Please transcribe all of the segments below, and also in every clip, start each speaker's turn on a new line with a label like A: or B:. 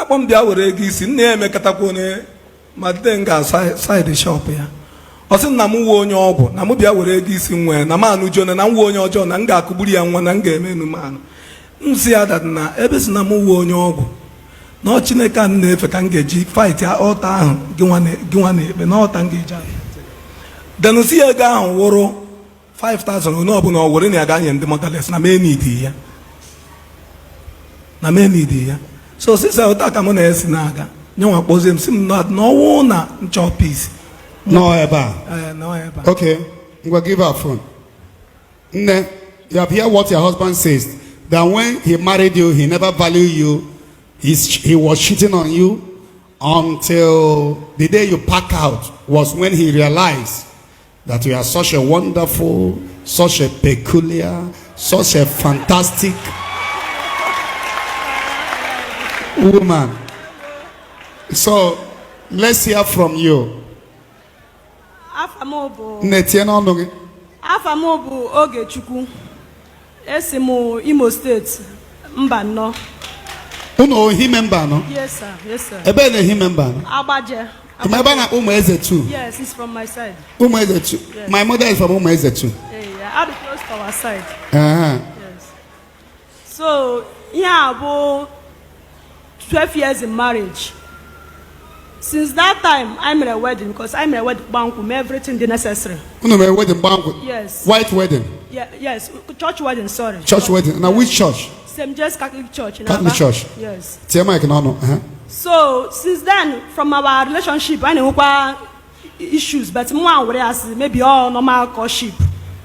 A: Na-akpọ m bịa were ego isi. Nna ya emekọtakwa onye ma de m ga side shop ya. Ọ sị na m wuo onye ọgwụ, na m bịa were ego isi nwee, na m anụjuone, na m wuo onye ọjọọ, na m ga-akụgburu ya nwa, na m ga-eme enumanụ. M si ya that na ebe si na m wuo onye ọgwụ, na ọ Chineke a m na-efe ka m ga-eji fight ọta ahụ gị nwa na-ekpe na ọta m ga-eji ahụ. Then si ya ego ahụ wụrụ 5000, onye ọbụla ọ were na ya ga-nye ndị motherless, na mee n'idi ya, na mee n'idi ya. So sisa ụta ka mụ na-esi na-aga, nyenwa kpọzie m, si m na ọwụ na nchọ peace.
B: Nọ ebe a.
A: Ee, nọ ebe a.
B: Okay, ngwa, give her phone. Nne, you have heard what your husband says. That when he married you, he never valued you. He was cheating on you until the day you pack out was when he realized that you are such a wonderful, such a peculiar, such a fantastic woman. So let's hear from you.
C: Afa m bụ
B: Nne, tie n'ọnụ gị.
C: Afa m bụ Ogechukwu. Esi m Imo Steeti, Mbano.
B: Unu Ehime Mbano?
C: Yes sir, yes sir.
B: Ebe na Ehime Mbano?
C: Agbaje.
B: Ị ebe a na-akpọ Ụmụeze 2?
C: Yes, it's from my side.
B: Ụmụeze 2.
C: Yes.
B: My mother is from Ụmụeze 2.
C: Yeah, I'll be close to our side. Yes. So ihe a bụ 12 years in marriage. Since that time I mere wedding, because I mere wedding, gba nkwụ, mee everything dị necessary.
B: Unu mere wedding, gba nkwụ?
C: Yes.
B: White wedding?
C: Yeah, yes, church wedding, sorry.
B: Church wedding. Na which church?
C: St. James Catholic Church in
B: Catholic
C: Aba.
B: Church.
C: Yes.
B: Tie mic n'ọnụ.
C: So since then, from our relationship, anyị na-enwekwa issues, but mụ were as maybe all normal courtship.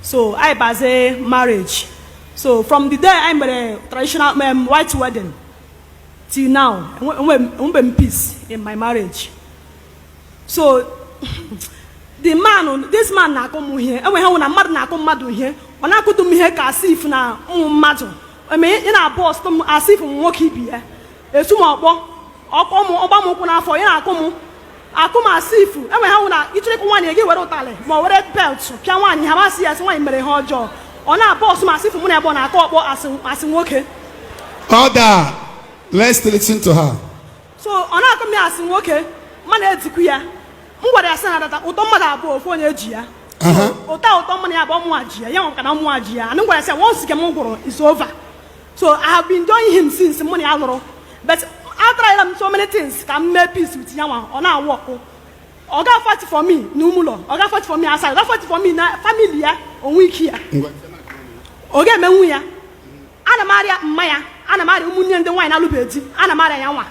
C: So anyị bazie marriage. So from the day anyị mere traditional white wedding till now, enwe m peace in my marriage. So the man, this man na-akụ m ihe enweghị hụ na mmadụ na-akụ mmadụ ihe, ọ na-akụdu m ihe ka as if na ụmụ mmadụ eme ị na-abụ ọsụtụ m, as if m nwoke ibi ya esu m ọkpọ ọkpọ m, ọgba m ụkwụ n'afọ, ị na-akụ m akụ m as if enweghị hụ na ịchọrọ ịkụ nwaanyị, gị were ụtalị ma ọ were belt pịa nwaanyị. Ha masị ya sị nwaanyị mere ihe ọjọọ, ọ na-abụ ọsụ m as if mụ na ebe ọ na-akụ ọkpọ asị nwoke.
B: Order. Let's listen to her.
C: So ọ na-akụ m ya asị nwoke, mmadụ etikwu ya. M gwara ya sị na data ụtọ mmadụ abụọ, ofu onye ji ya. Ụtọ ụtọ mmadụ ya bụ ọmụnwa ji ya, ya nwekwa na ọmụnwa ji ya. And m gwara ya sị once nke m gwụrụ is over. So I have been doing him since mụ na ya lụrụ, but I tried m so many things ka m mee peace with ya nwa, ọ na-awụ ọkụ. Ọ ga fight for me n'ụmụlọ, ọ ga fight for me outside, ọ ga fight for me na family ya, onwe ike ya.
B: Ngwa.
C: Ọ ga-emenwu ya. Ana m arịa mma ya, ana m arịa ụmụnne ndị nwaanyị na-alụbeghị di, ana m arịa ya nwa.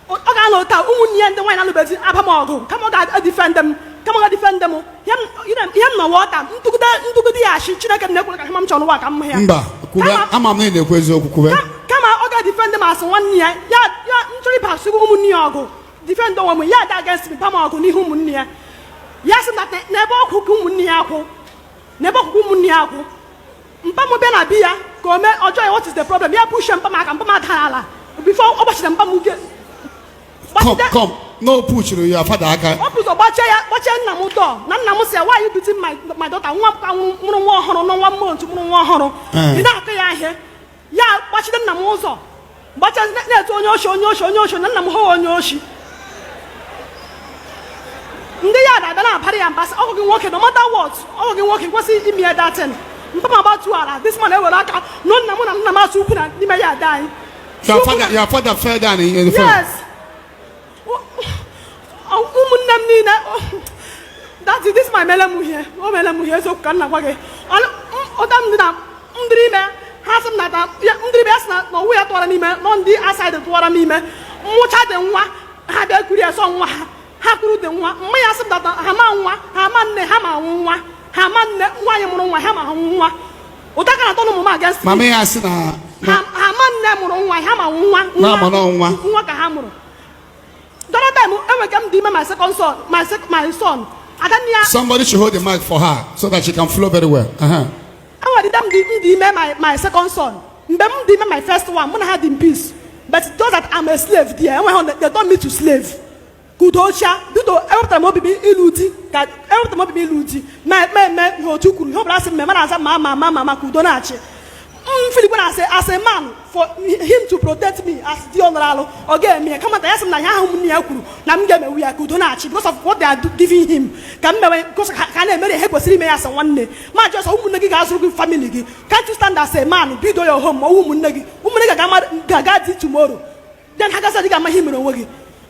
C: Ọ ga-anọ taa, ụmụnne ya ndị nwaanyị na-alụbeghị di aba m ọgụ, kama ọ ga-edefend m, kama ọ ga-edefend m. Ihe m nọ wọta ntụgide ntụgide ya achị. Chineke m na-ekwere ka ihe m chọrọ n'ụwa ka m hụ ya.
B: Mba, kwube. Ama m na ị na-ekwu eziokwu, kwube.
C: Kama ọ ga-edefend m asị nwanne ya, ya m chọrọ ịba sịrị ụmụnne ya ọgụ, defend onwe m, ya da against m, ba m ọgụ n'ihu ụmụnne ya. Ya sị na n'ebe ọkwụ ka ụmụnne ya akwụ, n'ebe ọkwụkwụ ụmụnne ya akwụ. Mpa m bịa na bi ya ka o mee ọjọọ ya, what is the problem? Ya push mpa m aka, mpa m ada n'ala before ọ gbachiri mpa m uge.
B: Come, come. No push your father aka.
C: Ọ pụzọ gbachie ya, gbachie nna m dọọ na nna m si ya, "Why you beating my daughter?" Nwa m ka mụrụ nwa ọhụrụ n'ọnwa month, mụrụ nwa ọhụrụ. Ị na-akụ ya ihe. Ya gbachide nna m ụzọ, gbachie, na-etu onye oshi, onye oshi, onye oshi, na nna m hụ onye oshi. Ndị ya na-abịa na-abara ya mba sị, "Ọgụ gị nwoke, no matter what, ọgụ gị nwoke kwesịrị ime ya datin." Mpa m agbatu ala. This man ewere aka nụ nna m na nna m asụ ukwu na n'ime ya ada anyị.
B: Your father fell down in the front.
C: Yes. Ụmụnne m niile, that this man mere m ihe o mere m ihe. Eziokwu ka m na-agwa gị. Ụta m dị na ndịrị ime ha sị m na ndịrị ime ya sị na ọwụ ya tụwara m ime, nọ ndị asaịdị tụwara m ime. Mmụcha dị nwa ha bịa kuri ya sọ nwa ha, ha kuru dị nwa mma ya sị m data ha ma nwa ha ma nne ha ma nwụ nwa ha ma nne nwaanyị mụrụ nwa ha ma nwụ nwa. Ụta ka na-atọ ụmụ m against me.
B: Mama ya sị na
C: Ha ma nne mụrụ nwa ha ma nwụ nwa.
B: Na ama nọ nwa.
C: Nwa ka ha mụrụ. The other time enwere m dị ime my second son, my son, adanne ya.
B: Somebody should hold the mic for her so that she can flow very well.
C: Enwere m dị ime my second son. Mgbe m dị ime my first one, mụ na ha dị in peace, but just that I'm a slave there, enweghị they turn me to slave ka udo ochia duto. Ewepụtara m obi m ịlụ di, ka ewepụtara m obi m ịlụ di ma eme eme ihe otu kwuru, ihe ọbụla sị m eme na-aza ma ma ma ma ma ka udo na-achị. M feelikwa na as a man, for him to protect me as di ọ nọrọ alụ, ọ ga-eme ya. Kama ta ya sị m na ihe ahụ ụmụnne ya kwuru na m ga-emewu ya ka udo na-achị because of what they are giving him, ka m mewe because ka a na-emere ihe kwesịrị ime ya. Asị nwanne ma just ụmụnne gị ga-azụrụ gị family gị. Can't you stand as a man, build your home? Ma ọ ụmụnne gị, ụmụnne gị ga-aga di tomorrow, then ha gasị gị ama ihe mere onwe gị.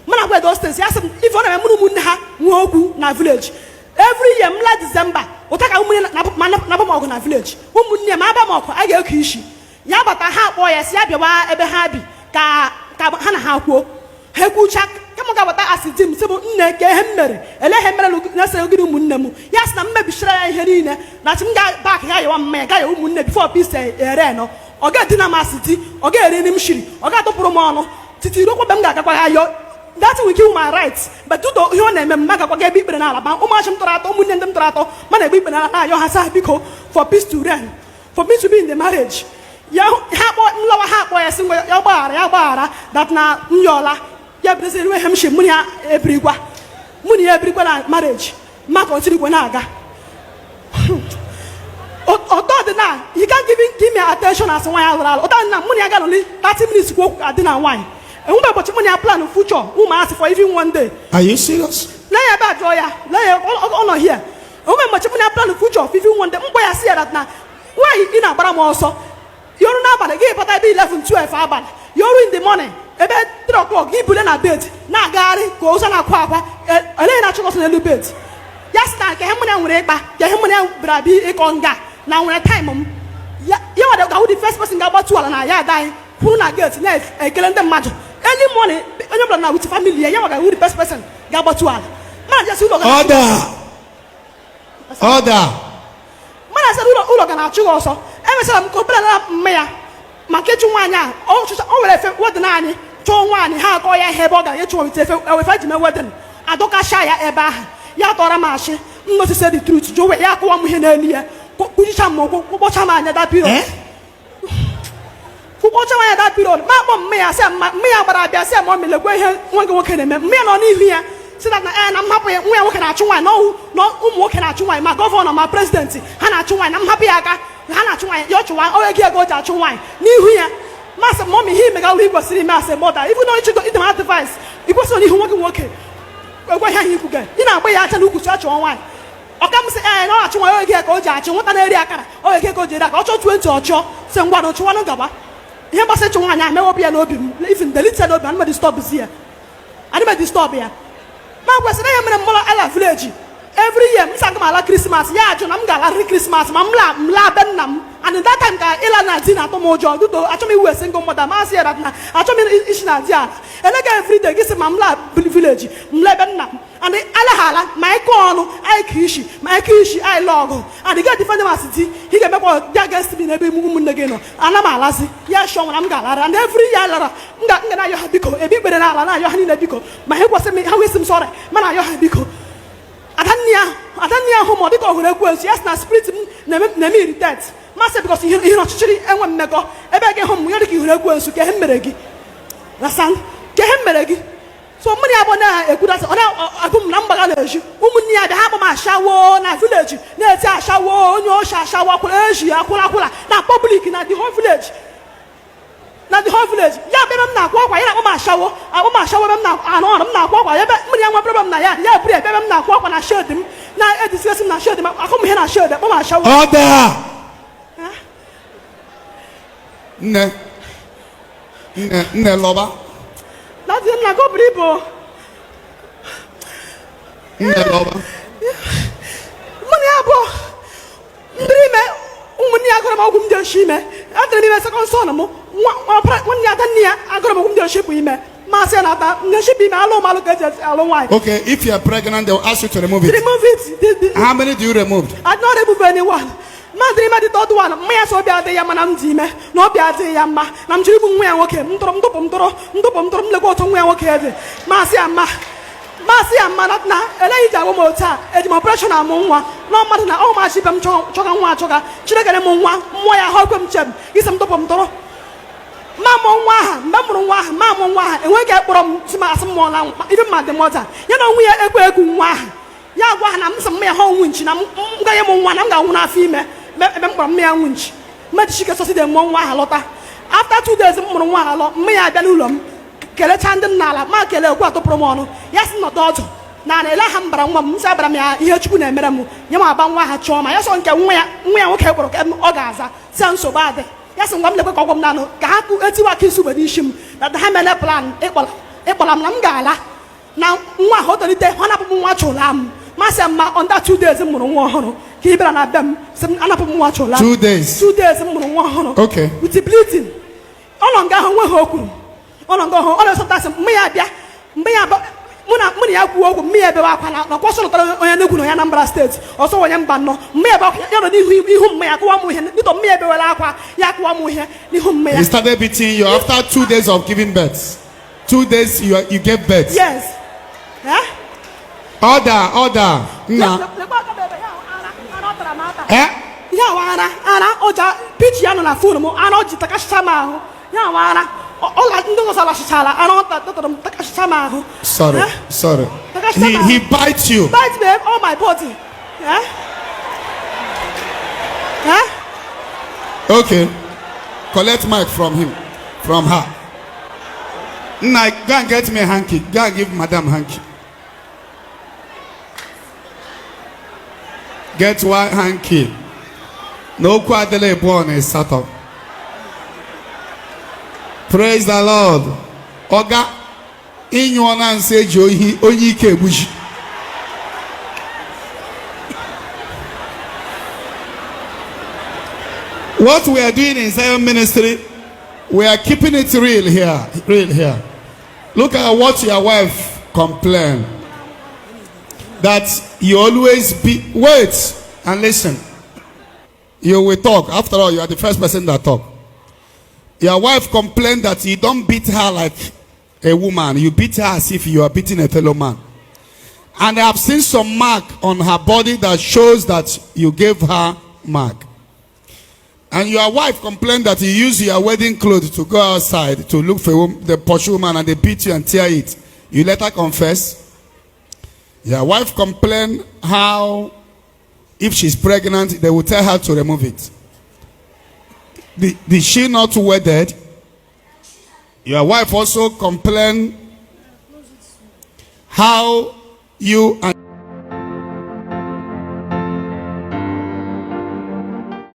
C: Mana gwa those things, ya sị m ife ọ na-eme mụ na ụmụnne ha nwee okwu na village every year m la December, ụta ka ụmụnne na-aba m ọgụ na village. Ụmụnne ma aba m ọgụ, a ga-eke isi ya bata. Ha kpọọ ya, si ya bịawa ebe ha bi ka ha na ha kwuo. Ha ekwucha, kama ga-abata asị di m, sị m, "Nne, ka ihe m mere, ele ihe mere na-ese gịnị ụmụnne m?" Ya sị na m mebichara ya ihe niile, na chi m ga back ga yawa mmanya ga ya ụmụnne before peace ere nọ. Ọ ga-edina m asị di, ọ ga-eri nri m shiri, ọ ga-atụpụrụ m ọnụ titi ruokwa mgbe m ga-agakwa ya yọọ. That will give my rights, but due to ihe ọ na-eme m, magakwa ga ebe ikpere n'ala ma ụmụachị m tọrọ atọ, ụmụnne ndị m tọrọ atọ, ma na-egbe ikpere n'ala na-ayọ ha, sị biko, for peace to reign, for me to be in the marriage. Ya ha kpọ nlawa, ha akpọ ya, sị ngwa, ya gbaghara, ya gbaghara that na m yọọla ya bụrụzi ihe m shi mụ na ya ebirikwa, mụ na ya ebirikwa na marriage, ma continue kwa na-aga. Ọtọ dị na you can't give me attention as nwaanyị alụrụ alụ. Ọtọ dị na mụ na ya ga-anọli 30 minutes kwuo okwu adị na nwaanyị enwebe ụbọchị mụ na ya plan future ụmụasị for even one day.
B: Are you serious?
C: Lee ya ebe a, jụọ ya, lee ya, ọ nọ here. Onwe ụbọchị mụ na ya plan future for even one day. Mkpọ ya, si ya that na nwaanyị ị na-agbara m ọsọ yoru n'abalị, gị bata ebe 11, 12 abalị, yoru in the morning ebe 3 o'clock, gị bule na bed na-agagharị ka ụzọ na-akwa akwa, eleghị na-achụ ọsọ n'elu bed. Ya sị na nke ihe mụ na ya nwere ịkpa, ka ihe mụ na ya bịara bịa ịkọ nga na nwere time m ya, ya nwere ga-awụ the first person ga-agbatu ala na ya ada anyị kwuru na gate na-ekele ndị mmadụ early morning, onye ọbụla na with family ya, ya ga-awụ the first person ga-agbatu ala. Mana jesi ụlọ ga
B: Order. Order.
C: Mana sị ụlọ ga na-achụ gị ọsọ. Emechara m ka obere na mma ya maka ịchụ nwaanyị a, ọ chụcha o were efe wedding anyị chụọ nwaanyị, ha akọ ya ihe ebe ọ gara ịchụ wite efe ewefe ji mee wedding, adọkasha ya ebe ahụ. Ya tọrọ m achị m notice the truth, jụọ ya, akụwa m ihe n'elu ya, kwuchicha m ụkwụ, kwụkpọcha m anya that period.
B: Eh?
C: Kwụkpọcha m anya that period. Ma akpọ mma ya, sị ya mma ya gbara abịa, sị ya ma ọ melekwa ihe nwa gị nwoke na-eme. Mma ya nọ n'ihu ya, sị na ee, na m hapụ ya, nwa ya nwoke na-achụ nwaanyị, na ọwụ na ụmụ nwoke na-achụ nwaanyị, ma governor ma president ha na-achụ nwaanyị, na m hapụ ya aka na ha na-achụ nwaanyị, ya ọ chụwa ọ ego ego o ji achụ nwaanyị n'ihu ya. Masị mummy, ihe imegawụ i kwesịrị ime asị mother, even though ịchịgo ide m advice, i kwesịrị n'ihu nwa gị nwoke ekwe ihe anyị ikwuga, ị na-agba ya acha n'ukwu, si achụọ nwaanyị. Ọka m sị ee, na ọ achụ nwaanyị, oge ka o ji achụ nwata na-eri akara, oge ka o ji eri akara, ọ chọọ 20, ọ chọọ sị ngwa na chụwanụ gaba. Ihe gbasara ịchụ nwaanyị ahụ mewepụ ya n'obi m, even delete ya n'obi m, ana m disturb ya, ana m disturb ya. Ma kwesịrị ihe mere m mụlọ ala village every year, m sị aga m ala Christmas, ya ajụ na m ga-alarịrị Christmas ma m la, m laa be nna m. And that time ka ịla na di na-atụ m ụjọ duto, achọ m iwu single mother. Ma asị ya that na achọ m isi na di ala elega everyday gị sị ma m laa village, m laa ebe nna m. And ala ha ala ma anyị kụọ ọnụ, anyị ka isi ma anyị kụọ isi, anyị lụọ ọgụ, and ị ga-defend m as di, ị ga-emekwa dị against me n'ebe ụmụnne gị nọ. Ana m alazi ya shọ nwara m ga-alara. And every year lara, m ga na-ayọ ha biko, ebe ikpere n'ala na-ayọ ha niile biko, ma ha kwesị m, ha wesị m sọrọ, ma na-ayọ ha biko. Adanne ya hụ ma ọ dịka ọ hụrụ ekwensu. Ya sị na spirit m na-eme irritate masị because ihe na ọchịchịrị enwe mmekọ ebe gị hụ m, ya dịka ihụrụ ekwensu. Ka ihe m mere gị rasan, ka ihe m mere gị. So mmiri abụọ na-ekwudasị, ọ na-agụ m na mgbaga na-eji ụmụnne ya bịa, ha akpọ m ashawo na village, na-eti ashawo, onye oshi, ashawo, akwụla eji akwụla akwụla na public, na the whole village, na the whole village. Ya bụ ebe m na-akwa akwa, ya na-akpọ m ashawo, akpọ m ashawo ebe m na-arụ ọrụ, m na-akwa akwa ebe mmiri ya nwe problem na ya, ya buru ebe m na-akwa akwa na shed m, na-edisikasị m na shed m, akụ m ihe na shed, akpọ m ashawo.
B: Order. Nne, nne, nne, lọba.
C: Na dị m na gọburu ibu.
B: Nne, lọba.
C: Mụ na ya abụọ ndị ime, ụmụnne ya agụrụ m ọgwụ m dị oshi ime, adịrị m ime second son m, nwa ọpara nwanne ya, adanne ya agụrụ m ọgwụ m dị oshi bụ ime, masị ya na ata nshipụ ime, alụ m alụ ka eji alụ nwaanyị.
B: Okay, if you are pregnant, they will ask you to remove it.
C: Remove it.
B: How many do you remove?
C: I did not remove anyone. Mmadụ ime dị third one, mma ya sị obi adịghị ya mma na m dị ime, na obi adịghị ya mma na m jiri igbu nwa ya nwoke. M tụrụ m tụpụ m tụrụ m tụpụ m tụrụ m lekwa otu nwa ya nwoke dị. Masị ya mma, masị ya mma na eleghị ji agwa m otu a eji m operation amụ nwa na mmadụ na ọ machi ibe m chọga nwa achọga. Chineke nye m nwa mmụọ ya ahụ ekwe m chem isi m tụpụ m tụrụ ma mụọ nwa aha. Mgbe m mụrụ nwa ahụ, ma mụọ nwa ahụ, enweghị ekpọrọ m si m asị m mụọla nwa ife mma dị mọta ya na onwe ya ekwe ekwu nwa ahụ. Ya gwa ha na m sị m ya ha onwe nchi na m gaghị mụ nwa, na m ga-anwụ n'afọ ime ebe m kpọrọ m ya nwu nchi. Mejisike sọside mụọ nwa ahụ lọta. After 2 days m mụrụ nwa ahụ alọ, mme ya abịa n'ụlọ m kelechaa ndị nna ala ma kelee okwu atụpụrụ m ọnụ. Ya sị nọdụ ọdụ na na ele aha m bara nwa m. Nsị abara m ya ihe Chukwu na-emere m nye m aba nwa ha chọọ ma ya sọ nke nwa ya, nwa ya nwoke kpọrọ ka ọ ga-aza si ya nsogbu adị. Ya sị ngwa m lekwe ka ọgwọ m nanụ ka ha kụ etiwa aka isi ugbe n'isi m na ha mele plan ịkpọla ịkpọla m na m ga-ala na nwa ahụ o tolite ọ napụ m nwa chụla m. Masị m ma under 2 days m mụrụ nwa ọhụrụ ka ị bịara na be m sị m anapụ m nwa chụla m.
B: 2 days.
C: 2 days m mụrụ nwa ọhụrụ. With bleeding. Ọ nọ nga ahụ nweghị o kwuru. Ọ nọ nga ahụ ọ na-esọpụtasị mgbe ya bịa mgbe ya mụ na ya kwuo okwu, mgbe ya ebewe akwa na nakwa ọsọ lụtara onye Enugu na onye Anambra Steeti ọsọ onye mba nnọọ. Mgbe ya ebe akwa ya nọ n'ihu ihu mma ya kụwa m ihe nịtọ mgbe ya ebewela akwa ya kụwa m ihe n'ihu mma ya.
B: He started beating you after 2 days of giving birth. 2 days you gave birth.
C: Yes. Eh?
B: Order, order. Nna.
C: Lekwa aka m ebe ya ahụ, ara ara ọ tara m ata.
B: Eh?
C: Ya ahụ ara ara ọja pichi ya nọ na phone m, ara ọ ji takasịcha m ahụ. Ya ahụ ara ọla ndị ọzọ lachichala ara ọ tara m takasịcha m ahụ.
B: Sorry,
C: Eh?
B: sorry. He bites you.
C: Bite me all my body. Eh? Eh?
B: Okay. Collect mic from him, from her. Nna, go and get me a hanky. Go and give Madam hanky. Get one hanky. No kwadele born is Satan. Praise the Lord. Oga, ịnyụọ na nsị eji ohi onye ike egbuji. What we are doing in Zion Ministry, we are keeping it real here. Real here. Look at what your wife complained. That you always be. Wait and listen. You will talk. After all, you are the first person that talk. Your wife complained that you don't beat her like a woman. You beat her as if you are beating a fellow man. And I have seen some mark on her body that shows that you gave her mark. And your wife complained that you use your wedding clothes to go outside to look for the pursue woman and they beat you and tear it. You later confess. Your wife complained how if she's pregnant, they will tell her to remove it. Did she not wedded? Your wife also complained how you and